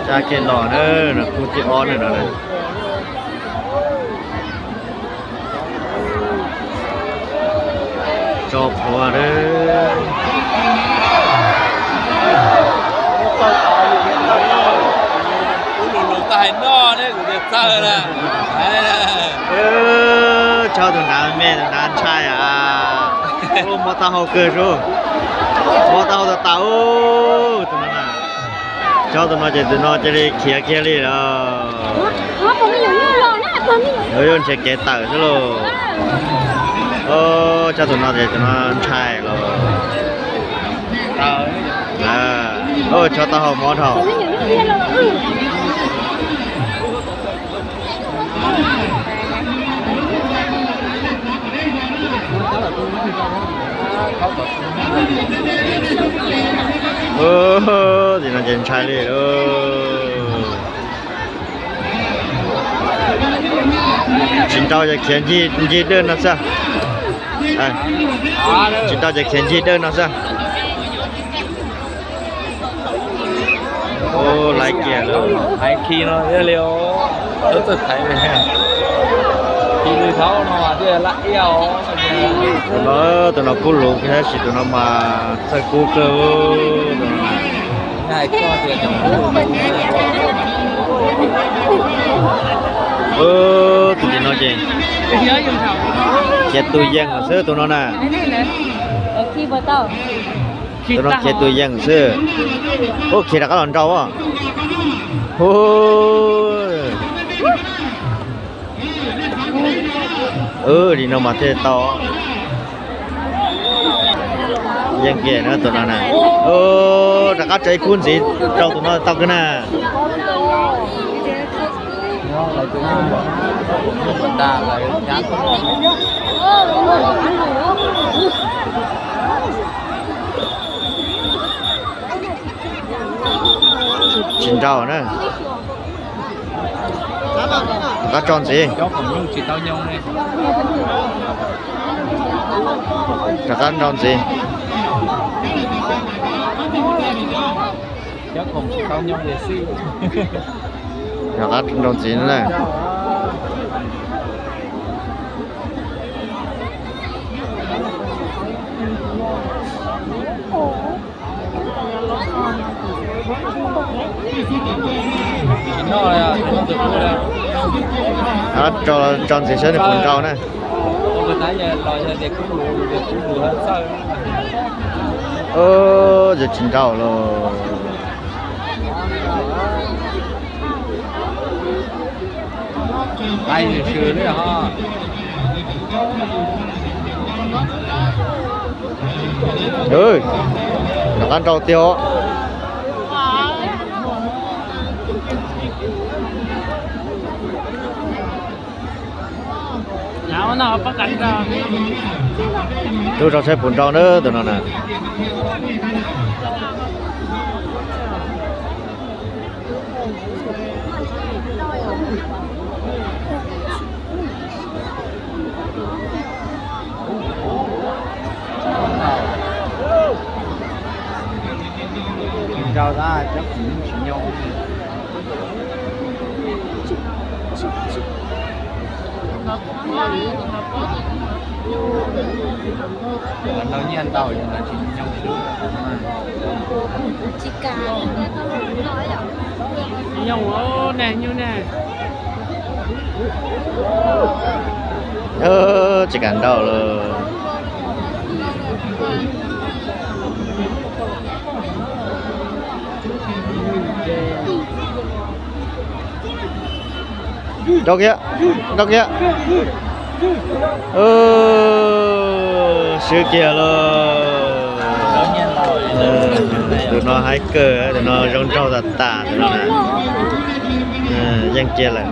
Tsa kiag los na, no khub thib ob na no. Tso plhuav na. Kuv lus lus tau hais noj ne, kuv tias txawj na. Tso tus nav me, tus nav ntshai a. Mob taub hau kawg sub. Mob taub hau tas tas ub tus no na. Tso tus no ces tus no cia li khiav kiag li lawm. Yuav nrhiav kev tawm xwb lauj. Tso tus no ces tus no ntshai los. Tso taub hau mob dhau. Tim no ces ntshai li lauj. Tsis nrau ces khiav ncig dawj no xwb. Tsis nrau ces khiav ncig dawj no xwb. Laiv kiag lawm. Hais khi no thiaj li, txawj thaiv li. Khi li thaub no mas thiaj laj iab os. Tus no, tus no kub luv kiag tab sis tus no mas txawj kub kawg. Tus tim no ces khiav tus yees xwb tus no na. Tus no khiav tus yees xwb. Ub, khiav rov qab los nrau. Li no mas thiaj tau. Yeej kiag na tus no na. Rov qab tso ib khub ntxiv rau tus no tau kawg na. Tsis nrau na. Rov qab tso ntxiv. Rov qab nrau ntxiv. Rov qab nrau ntxiv na. Tso ntxiv saib nws puas nrau na. Yog tsis nrau los. Rov qab nrau tiag os. Tub rau saib puas nrau na tus no na. Nrau tab cov khoom tsis nyoo. Nrau nyiaj ntau yus ntawd tsis nyoo. Tsis kam nrau lawm. Nrau kiag, nrau kiag. Swb kiag lauj. Tus no haib kawg, tus no zoo nraug tas tas tus no na. Yeej kiag lawm.